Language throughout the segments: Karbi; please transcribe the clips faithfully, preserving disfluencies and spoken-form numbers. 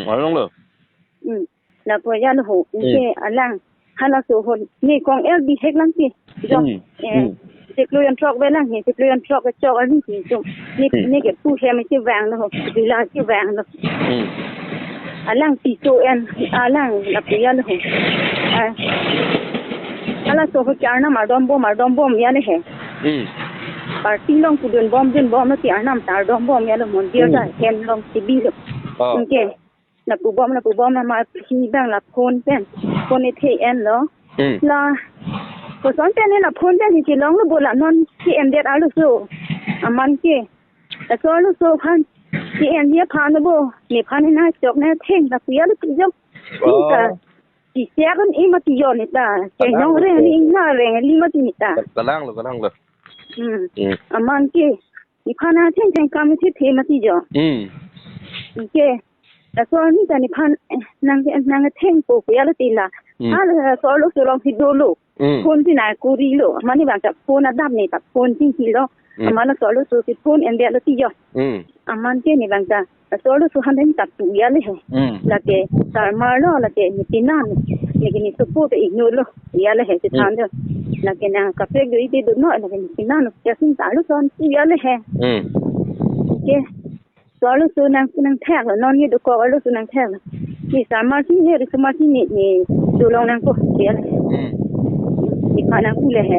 Arlong lo. Hmm. Lapu ajat lo ho. Hmm. Anke alang halaso ho. Ne kong el bihek lang ke. Jo. Hmm. Eh, Hmm. chiklo jon throk ve lang he. Chiklo jon throk kechok arni si tum. Ne, Hmm. ne ke pu hem si vanglo ho. Bila si vanglo. Hmm. Alang piso en, alang lapu ajat lo ho. Ah. Halaso ho ke arnam ardom bom, ardom bom ajat le he. Hmm. Party along kedun bom, dun bom lo ke arnam ta ardom bom ajat lo, mondir Hmm. ta hem along si bilo. Oh. Anke lapu bom, lapu bom, la ma phi abang la phone pen, phone ethe enlo. Hmm. La, koson pen la phone pen si chelonglo bo la non si endet arloso. Aman ke. Laso arloso aphan si en dia aphan bo. Nephan nangchok nangtheng lapu ajat lo ti jo. Oh. Neta. Si siak un i mati jo neta. Ke Kalang nong lo reng to. Ni na reng li mati neta. Kalang lo, kalang lo. Hmm. Hmm. Aman ke. Nephan nangtheng theng kam si the mati jo. Hmm. Anke. Laso arni ta nephan, eh, nang, nangthengpo pu ajat lo ti la. Hmm. Halaso arloso along si dolo. Hmm. Phone si nangkorilo. Amat ne abang ta phone adap ne ta phone si hilo. Hmm. Amat laso arloso si phone endet lo ti jo. Hmm. Aman ke ne abang ta. Laso arloso aphan ta pu ajat le he. Hmm. Lake sarmar lo, lake ne pinan. Ne ke ne sopo te ignore lo. Ajat le he si Hmm. than jo. Lake nangkaprek do ite do no, lake ne pinan lo. Ke sing ta arloso aphan pu ajat le he. Hmm. Ke. Laso arloso nang, nangthek lo, non ye dokok arloso nangthek lo. Ne sarmar si ne, risomar si ne, ne dolong nangpo, ya. Hmm. Nephan nangpu le he.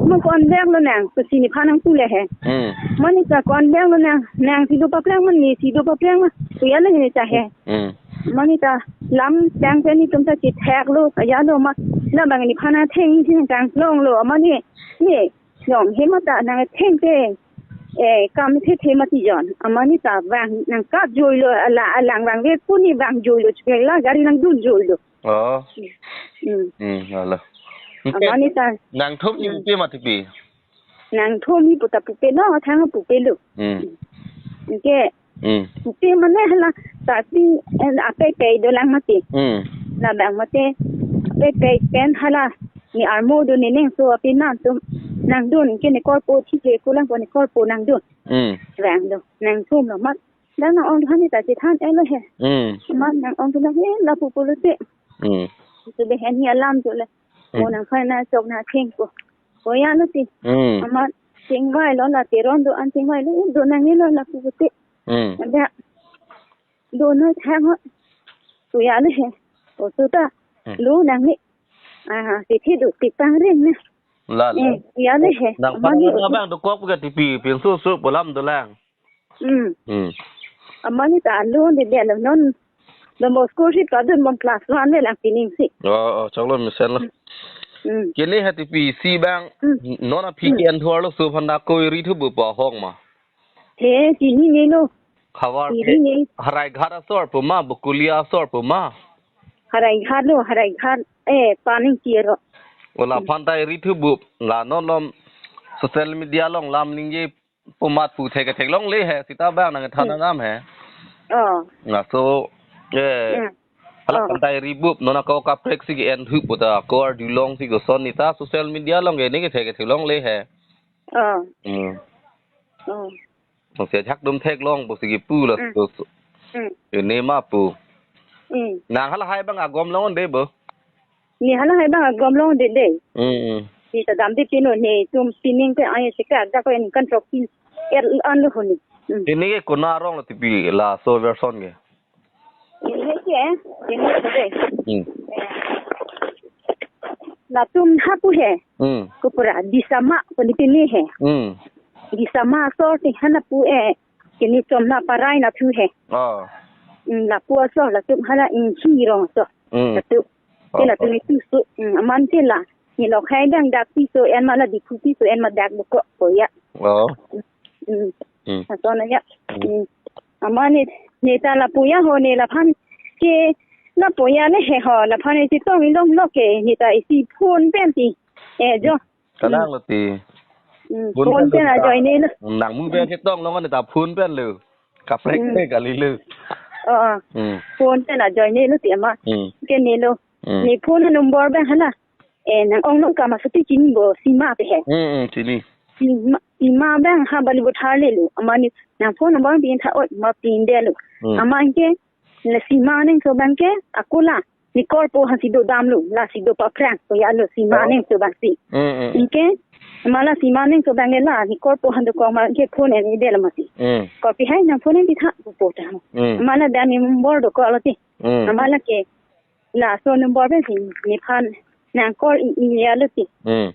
Ma ko-an vek lo nang, ko si nephan nangpu le he. Hmm. Amat neta ko-an vek lo nang, nang si do papleng ma, ne si do papleng ma, ko ajat le he ta he. Hmm. Amat neta lam tang pen netum ta chethek lo, ajat lo ma, labang nephan nangtheng si nangtang longlo, amat ne, ne, Yong, he mata nangtheng te, eh, kam the the mati jon. Amat neta vang nangkap joilo, ala, alang vang ve pu ne vang joilo, chikla gari nangdun joilo. Oh. Hmm. Hmm, hala. Amat neta. Nangthom ni Hmm. pupe mati pi? Nangthom ni puta pupe lo, thang pupe lo. Hmm. Anke, Hmm. Pupe mane hala, tati, eh, apei pei dolang mati. Hmm. Labang mati, apei pei pen hala, ne armo do ne nengso api nangtum, nangdun, ke ne korpo thi ke kulang po ne korpo nangdun. Hmm. Vanglo, nangthomlo amat. Dak nang-ong aphan ne ta chethan enlo he. Hmm. Amat nang-ong aphan he, lapu pulote. Hmm. Itu behen hi alam tu le. Hmm. Mo nangphan nangchok nangthengpo. Ko ajat lo ti. Hmm. Amat chingvailo la Teron do-an chingvailo, eh, do nangne lo lapu pulote. Hmm. Ada do nangthang ho. Ko ajat le he. Oso ta. Hmm. Lo nangne. Aha, si thi do ti pangring ne. La, la. Eh, ko ajat le he. Nangphan Amat ne nang abang dokok pu ke tipi, pinso so pu alam dolang. Hmm. Hmm. Amat neta lo de de lo non. Don Bosco si padun bom class one le lang pining si. Oh, oh, choklo mesen lo. Hmm. Kene ha tipi si abang, Hmm. non aphi Hmm. ke en thuarlo so aphan da ko eri thubu pa hong ma. He, chinine lo. Khavar Chinine. Haraighat asor pu ma, Bokolia asor pu ma. Haraighat lo, Haraighat, eh, Paning Kiro. Ola Hmm. aphan ta eri thubu, la non lom social media along lam ningje pu amat pu thek thek longle he, sita abang nangthan Hmm. nangam he. Oh. Laso, eh, Hmm. hala Oh. aphan ta eri bup, non ako kaprek si ke en thubu ta, ako arjulong si koson neta social media along ke ne ke thek thek longle he. Oh. Hmm. Oh. Nang si ajak dum theklong pu si kipu la Hmm. so, so. Hmm. Ke ne ma pu. Hmm. Nang halahai abang agom long de bo. Ne halahai abang agom long de de. Hmm, hmm. Ne ta damde pino netum pining pe ai se ka dak ko en kan throk pin. Er an lo honi. Hmm. Ini ke konat arong lo tipi laso version ke. Ini ke, ini ke. Hmm. Latum hapu he. Hmm. Kopra Disama ko ne pini he. Hmm. Disama asor ti hana pu eh. Kini chom na parai na thu he. Ah. Hmm, lapu asor latum hala Inghi rong asor. Hmm. Latum. Te Ah, latum ah. Itu su. Hmm, amat te la. Ne lokhai dang dak piso en ma la Diphu piso en ma dak bukok ko ya. Oh. Hmm. Hmm. Asor na ya. Hmm. Hmm. Amat ne, ne ta lapu ya ho ne laphan ke lapu ya le he ho laphan ne chetong indong lo ke ne ta isi phone pen ti. Eh, jo. Kalang lo ti. Hmm, phone pen ajoine lo. Nang mu pen chetong lo ne ta phone pen lo. Kaprek Hmm. pe kali lo. Oh, oh. Hmm. Phone pen ajoine lo ti amat. Hmm. Ke ne lo. Hmm. Ne phone number pen hala. Eh, nang-ong nang kama suti chini bo Sima pe he. Hmm, hmm, chini. Sima, Sima abang ha Bollywood ha le lo. Amat ne nang phone number pin tha oi ma pin de lo. Hmm. Amat ke La sima aning so abang ke, ako la, ne korpo aphan si dodamlo, la si dopaprang, ko ya lo sima Oh. aning so abang si. Mm, mm, mm. Anke, ma la sima aning so abang ke la, ne korpo aphan dokok ma ke phone en-edetlo ma si. Mm. Kopi hai nang phone en-etha, pu pu ta. Mm. Ma la dak ne number dokoklo ti. Mm. Ma la ke, laso number pen si, nephan nang call i, i ya lo ti. Mm.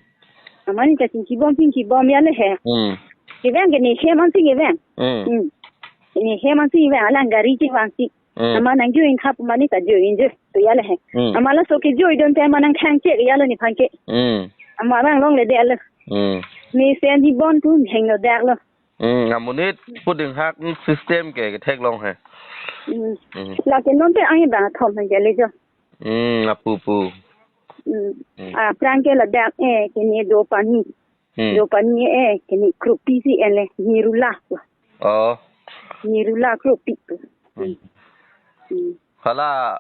Ama ne ta chingkibom, chingkibom ya lo he. Mm. Kevang ke ne hem ansi kevang. Mm. Mm. Ne hem ansi kevang, alang gari kevang si. Mm. Ama nang join thap ma ne ta join je, pu ya lo he. Mm. Ama laso ke join dun te ama nang khang che ya lo nephan ke. Mm. Ama abang longledet lo. Mm. Ne sen di bon tu hengno dak lo. Mm. Amonit puding hak system ke ketheklong he. Mm. Mm. La ke non te ang abang thom hang ke le jo. Mm, apu pu. Mm. Mm. Aphrang ke ladak eh, ke ne do pani. Mm. Do pani eh, ke ne kropi si en le, nirula. Oh. Nirula kropi. Mm. Mm. Hala,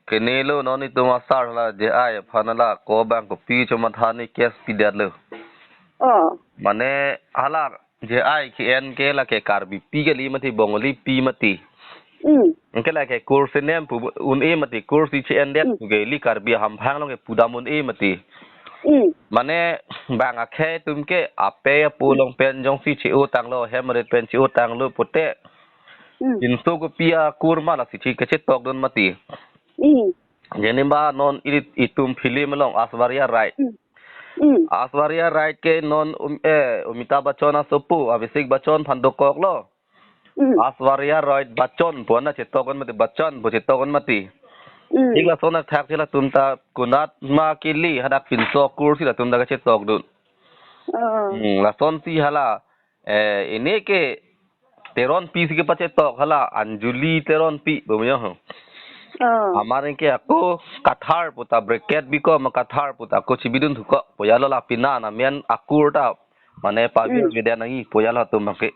ke ne lo non itum asar hala J I aphan hala ko abang kopi chomatha ne case pidetlo. Oh. Mane hala J I ke-en ke lake Karbipi kali mati, Bongolipi mati. Mm. Anke lake kursi nem pu un-e mati, kursi che-endet Mm. ke li Karbi hamphang along ke pudam un-e mati. Mm. Mane bang akhei atum ke apei apo Mm. along pen jongsi che-otanglo, hem ret pen che-otanglo pute. Mm. Pinso kopi akur ma lasi che kachetokdun mati. Mm. Jenima non ili itum film along Aishwarya Rai. Mm. Mm. Aishwarya Rai ke non um, eh, Amitabh Bachchan asopo, Abhishek Bachchan aphan dokoklo. Mm. Aishwarya Rai Bachchan pu ana chetokdun mati, Bachchan pu chetokdun mati. Mm. Thik lason athak si latum ta konat ma kili hadak pinso kursi latum ta kachetokdun. Oh. Hmm, lasonsi hala, eh, ini ke Teronpi si kepachetok hala, Anjali Teronpi pu mane ho. Oh. Amar ke ako Kathar pu ta bracket biko ma Kathar pu ta ako chibidun thuko pu ya lo la pina na men akur ta mane pavir Mm. bida nangji pu ya lo atum abang ke.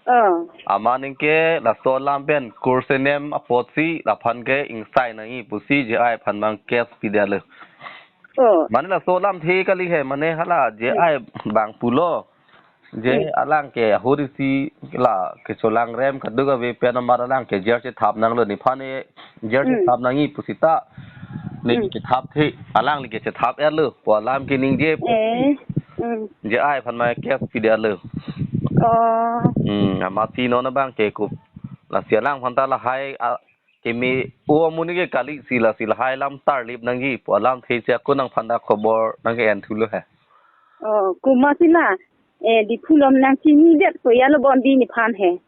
Oh. Amat anke laso alam pen kursi nem apotsi laphan ke ingsai nangji pusi J I aphan abang case pidetlo. Oh. Mane laso alamthe kali he, mane hala J I Mm. abang pulo. Je Mm. alang ke ahut isi la kecholang rem kadokave pen amar alang ke jail chethap nanglo, nephan e jail Mm. chethap nangji pusita. Ne Mm. chethapthe, alangli ke chethap-etlo pu alam keningje pu. Eh. Mm. J I aphan abang case pidetlo. Oh. Hmm, amatsi non abang ke kup. Lasi alangphan ta lahai a, keme o amonit ke kali si, lasi lahai alam tarlip nangji pu alamthe si ako nangphan ta khobor nangke-en thulo he. Oh, komatsi la, eh, Diphu along nangchinidet ko ya lo bon di nephan he.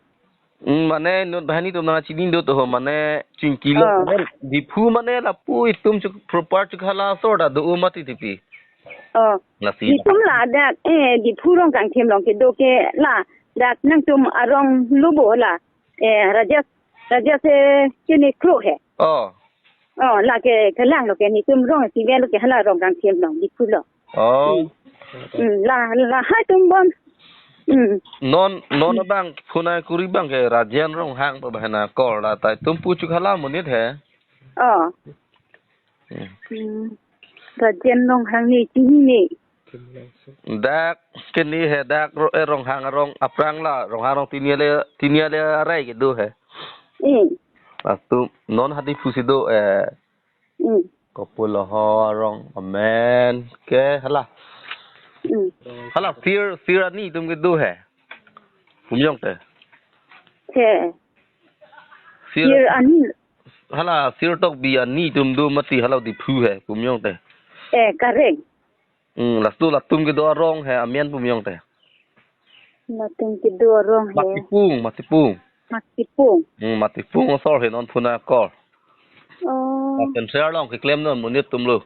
Hmm, mane inut banghini atum nangchini do to ho, mane chingkilo. Oh. Mane Diphu mane lapu itum chuk proper chuk hala asor ta do-o mati tipi. Oh. Lasi. Itum ladak, eh, Diphu Rongkangthim along kedo ke ladak nangtum arong lo bo la. Eh, Rajesh, Rajesh, eh, kene kro he. Oh. Oh, lake kelanglo ke netum rong si velo ke hala Rongkangthim along Diphu lo. Oh. Hmm. Hmm, la, lahai atum bon. Hmm. Non, non Hmm. abang phunai kuri abang ke Rajen Ronghang pu banghini akor la tai atum pu chuk hala amonit he. Oh. Hmm. Hmm. Rajen Ronghang ne chini ne. Dak kene he dak ro, eh, Ronghang arong aphrang la, Ronghang arong tiniale, tiniale arai kedo he. Hmm. Latum non ha Diphu si do, eh, Hmm. kopulo ho arong amen ke hala. Hmm. Hala Sir, Sir Ani atum kedo he. Pu mane te. He. Sir, Sir Ani. Hala Sir Tokbi Ani atum do mati hala Diphu he pu mane te. Eh, correct. Hmm, laso latum kedo arong he amen pu mane te. Latum kedo arong he. Matipung, Matipung. Matipung. Hmm, Matipung asor he non phunai akor. Oh. Central along keklem non amonit atum lo.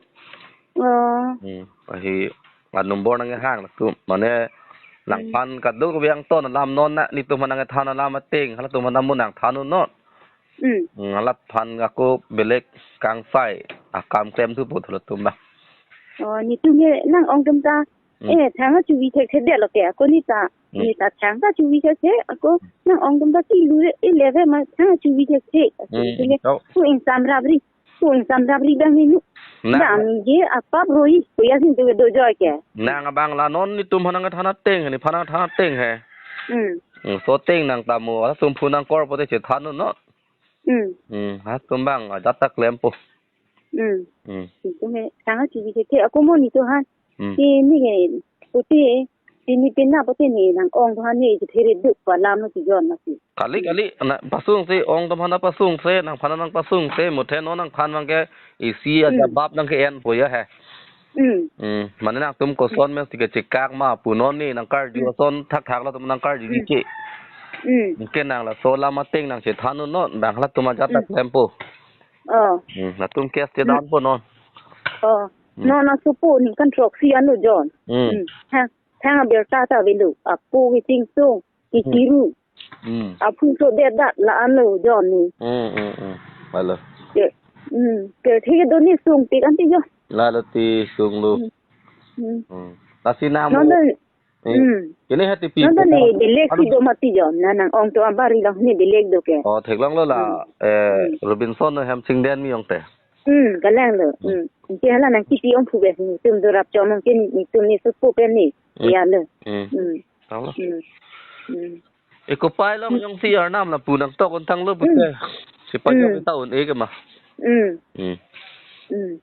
Oh. Hmm, ahi a number nanghang latum. Mane Hmm. nangphan kadokave angton alam non na netum aphan nangthan alam ateng, halatum aphan mo nangthan non. Hmm. Hmm, halaphan ako belek kangsai akam klem thu pu thulo atum abang. Oh, netum he nang-ong atum ta. Hmm. Eh, thang achuvi thekthedetlo ke, ako ne ta. Hmm. Ne ta thang ta chuvi thekthe, ako nang-ong atum ta kilu e leve ma thang achuvi thekthe. Ako Hmm, ne to. Pu ingsam rapri. Pu ingsam rapri abang ne nu. Na. Dam je apap roi. Pu ya sin tu do joy ke. Nang abang la non netum aphan nangthan ateng, nephan nangthan ateng he. Hmm. Hmm, so ateng nang tamo, asum phu nangkor pote chethan non. Hmm. Hmm, ha tumbang ajat ta klempo. Hmm. Hmm. Itu me, tangka chibi ke, ke ako mo ni to ha. Hmm. Ke ni ke, pute, pini pina pute ni nang-ong to ha ni, chethere duk pa lam no si John na si. Kali, kali, na pasungse, ong atum aphan pasungse, nangphan nangpasungse, muthe non nangphan abang ke isi aja Hmm. bap nang ke enpo ya he. Hmm. Hmm, mane nangtum koson mesti kechekak ma pu non ni nangkarju Hmm. ason thakthak latum nangkarju Hmm. ji ke. Hmm. Mungkin nang laso alam ateng nangchethan un non, bang latum ajat ta Hmm. klempo. Oh. Hmm, latum case Hmm. chedanpo non. Oh. Hmm. Non asopo ningkan throksi anlo John. Hmm. Hmm. Thang, thang abirta ta avelo. Apo ke chingsung, ke Hmm. chiru. Hmm. Aphu so det dat la-anlo John ni. Hmm, hmm, hmm. Lalo. Ke, hmm. Ke thik do ni sungpik an ti John. Lalo ti sunglo. Hmm. Hmm. Hmm. Lasi nang Non mo- dan Eh, Hmm. Kene ha tipi Non ta ni kota. Belek si Anu. Do mati John. Na nang-ong to abari lang ni belek do ke. Oh, theklonglo la, Hmm. eh, Hmm. Robinson no hem chingden mi ong te. Hmm, kalanglo. Hmm. Hmm. Ke hala nang kipi ong phu be ni tum do rap chom ong ke ni tum ni supu ke ni. Hmm. Ya lo. Hmm. Hmm. Tanglo. Hmm. Hmm. E kopai long Hmm. Jongsi arnam lapu nangtok un tanglo Hmm. pute. Si pajok Hmm. Ita un-e ke ma. Hmm. Hmm. Hmm.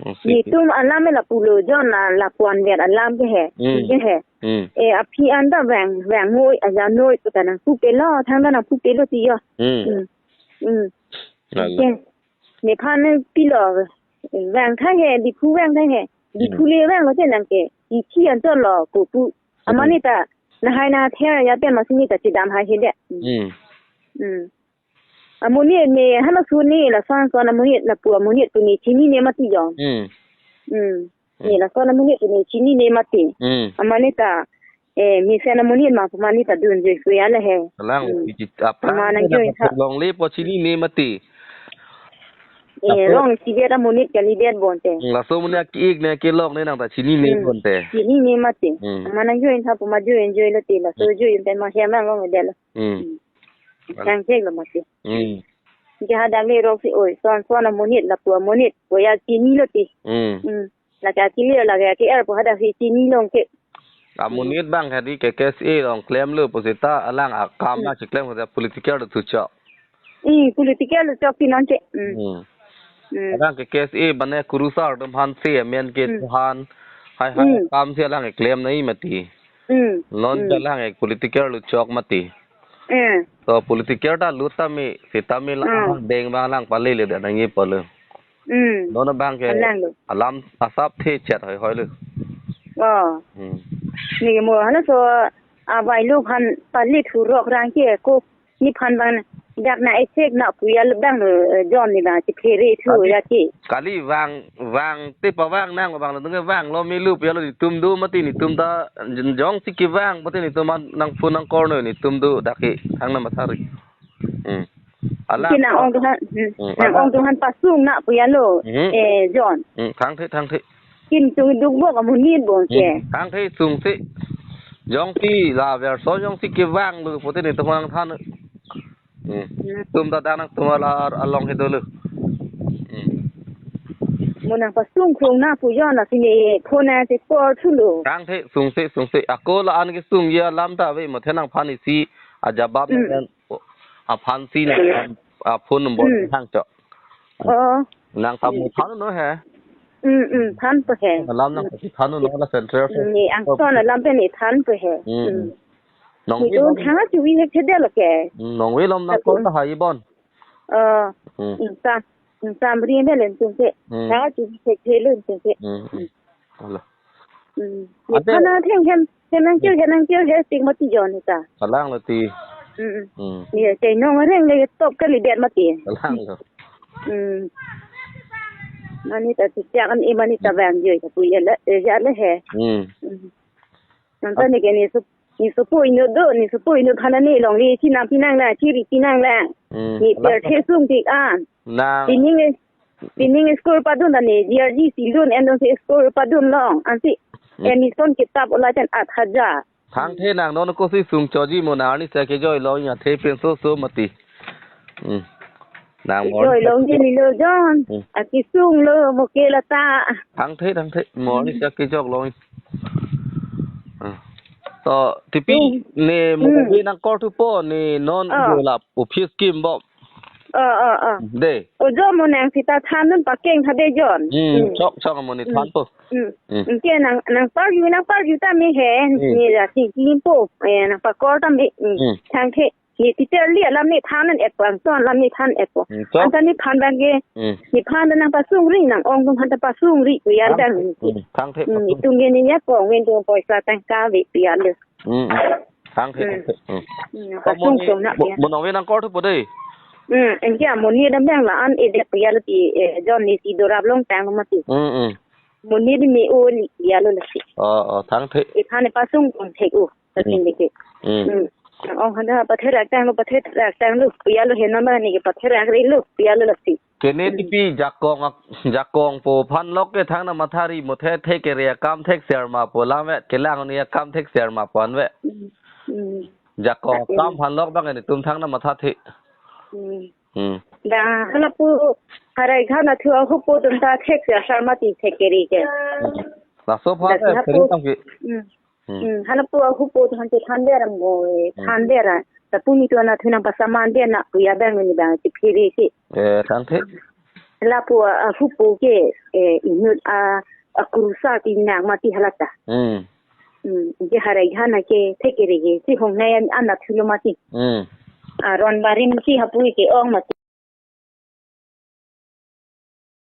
Oh, si. Netum alam me lapulo John la lapuan ver alam ke he. Hmm. Ke he. Hmm. E aphi an ta vang, vang noi, aja noi, puta nangpupelo, thang ta nangpupelo ti yo. Hmm. Hmm. Hmm. Lalo. Ke. Nephan pilo, vang tha he, Diphu vang tha he. Diphu Hmm. le vanglo te nang ke. Ichi an cholo, kopu. Hmm. Amani ta, nahai nather ya pen masi ni ta chedam hai he de. Hmm. Hmm. Hmm. Amonit me halaso ni lason son amonit lapu amonit pu ni chinine mati John. Hmm. Hmm. Hmm. Ni lason amonit pu ni chinine mati. Hmm. Amani ta, eh, mesen amonit ma pu mani ta dunjoi suya le he. Kalang Hmm. pi chi apang Ama nang na join tha. Longle po chinine mati. Eh, Laso long si det amonit kali det bonte. Hmm, laso amonit ki-ik ne kelong ne nang ta chinine Hmm. bonte. Chinine mati. Hmm. Ama nang join tha pu ma join join lo te laso Hmm. Join pen ma hem nang long det lo. Hmm. Hmm. Chang chek lo mati. Hmm. Ke hadak le rok si oi, son son amonit lapu amonit, koya chinilo ti. Hmm. Hmm. Lake akili, lake aki-er pu hadak si chinilong ke. Amonit bang hadi ke KSA along klemlo pu seta alang akam Hmm. na chiklem ke political tu chok. Hmm, political tu chok ti non ke. Hmm. Hmm. Hmm. Alang ke KSA bane kurusar atum aphan si amen ke Hmm. Tuhan. Hai hai Hmm. Akam si alang keklem nai mati. Hmm. Non Hmm. Ke alang ke political tu chok mati. Eh. To political ta lut tame, sitame la Hmm. Deng bang lang pale le da nangji pale. Hmm. Non bang ke Alang lo. Alam asap the chat hoi hoi le. Oh. Hmm. Ni mo halaso avai lo phan pale thurok rang ke ko ni phan bang dak na esek na puya le bang lo, eh, John ni bang si phere thu Kali. Ya ke. Kali vang vang te pavang nang bang lo nge vang lo melu puya lo netum do mati netum ta jongsi kevang mati netum an nang phone nang call noi netum do dak ke thang na mathari. Hmm. Ala. Ke nang-ong tuhan, hmm, Hmm, nang-ong ala. Tuhan pasung na puya lo, Hmm. Eh, John. Hmm, thang the, thang the. Kim tung duk bok amonit bong ke. Hmm, thang the sungse. Jongsi la verso jongsi kevang lo pute netum nangthan. Hmm. Hmm. Tum ta danang tum ala along he dolo. Hmm. Mo nangpasung krung na pu John la sini phone na si call thulo. Thang the sungse sungse. Ako la-an kesung ya lam ta ave mo the nangphan isi ajabab Hmm. Nang aphan si nang, ah, phone number Hmm. Hang cho. Oh. Nang kamu Hmm. Than no he. Hmm, hmm, than pe he. Alam nang Hmm. Than no la central. Hmm, ni ang son alam pen ni than pe he. Hmm. Hmm. Nong ni wi to lom. Thang chu wi he chede lo ke. Hmm, nong wi lom nang Tapi call ta hai bon. Oh. Hmm. Insa, insa bri ne len tung ke. Hmm. Thang chu wi he chede lo tung ke. Hmm. Hmm. Ala. Hmm. Ate- Kana theng hem, hem nang kir, hem nang kir, he sing mati John ta. Kalang lo ti. Hmm. Hmm. Ni te nong reng le top kali det mati. Kalang lo. Hmm. Mani ta si siak an i mani ta vang joi ta pu ya le, eh, ya le he. Hmm. Hmm. Nang ta ni ke ni sup, ni supu inu do, ni supu inu phana ni longle si nang pinang la, chiri pinang la. Hmm. Ni ter the sung tik an. Nang. Sining Sining school padun ta ni, G R G si lun, en dong si school padun long, ansi Hmm. Admission kitap ula chen at hajar. Thang the nang non ko si sung choji mo nang ni sa kejoi long ya the pen so so mati. Hmm. Nang mo. Kejoi long ji ni lo John. Hmm. Aki sung lo mo ke la ta. Thang the, thang the mo ni Hmm. Sa kejok long. Hmm. To tipi Hmm. Ne mo Hmm. Ni nang call thupo ni non Oh. Ko la office kim bo. Oh, oh, oh. De. Ojo mo nang sita than dun pakeng tha de John. Hmm, hmm, chok chok mo ni, hmm, than po. Hmm. Hmm. Ke nang nang parju nang parju ta me he. Hmm. Ni ra ti limpo. Eh, nang pakor ta me. Hmm. Hmm. Thang the. Ni ti ter li alam ni than an et po, angton alam ni than et po. Hmm, chok. Anta ni phan bang ke. Hmm. Ni phan nang pasung ri, nang ong tum phan ta pasung ri pu ya. Thang, dang. Hmm. Thang the. Hmm. Pasung. Itum ke ni ya kong wen tu poisa tangka ve pu ya le. Hmm. Thang the, hmm, thang the. Hmm. Hmm. Ko mo pasung ni, song na mo, ya. Mo nang ve nang kor thu po de. Hmm, anke mo ni dam bang la an e de pu ya lo ti, eh, John ni ti dorap long tang lo mati. Hmm, hmm. Mo ni di me o ni ya lo lasi. Oh, oh, thang the. Iphan ni pasung kong the o. Lasi, hmm, ni ke. Hmm. Hmm. Ong handa patherak tang lo, patherak tang lo pu ya lo, he non ba ni ke patherak ri lo pu ya lo lasi. Kene, hmm, tipi jakong ak-, jakong po phan lok ke thangnat matha ri mo the, the kere akam thekser ma po lam ve, kelang ni akam thekser ma po an ve. Hmm. Hmm. Jakong, eh, akam phan lok bang ni tum thangnat matha the. Hmm. Hmm. Da halapu Haraighat nathu ahupo tum ta thekser sar mati the kere ke. Hmm. Laso pha, da ke si hapu, seri tang ke. Hmm. Hmm. Hmm, halapu ahupo tu han te than der mo, eh, hmm, than der a. Lapu ni tu nathu nang pasaman der na pu ya bang ni bang si phere si. Eh, thang the. Lapu ahupo ke, eh, inut a, akursa ti nang mati halata. Hmm. Hmm, ke Haraighat na ke the kere ke si hong nai an, an nathu lo mati. Hmm. Aron barim si hapu ke ong mati.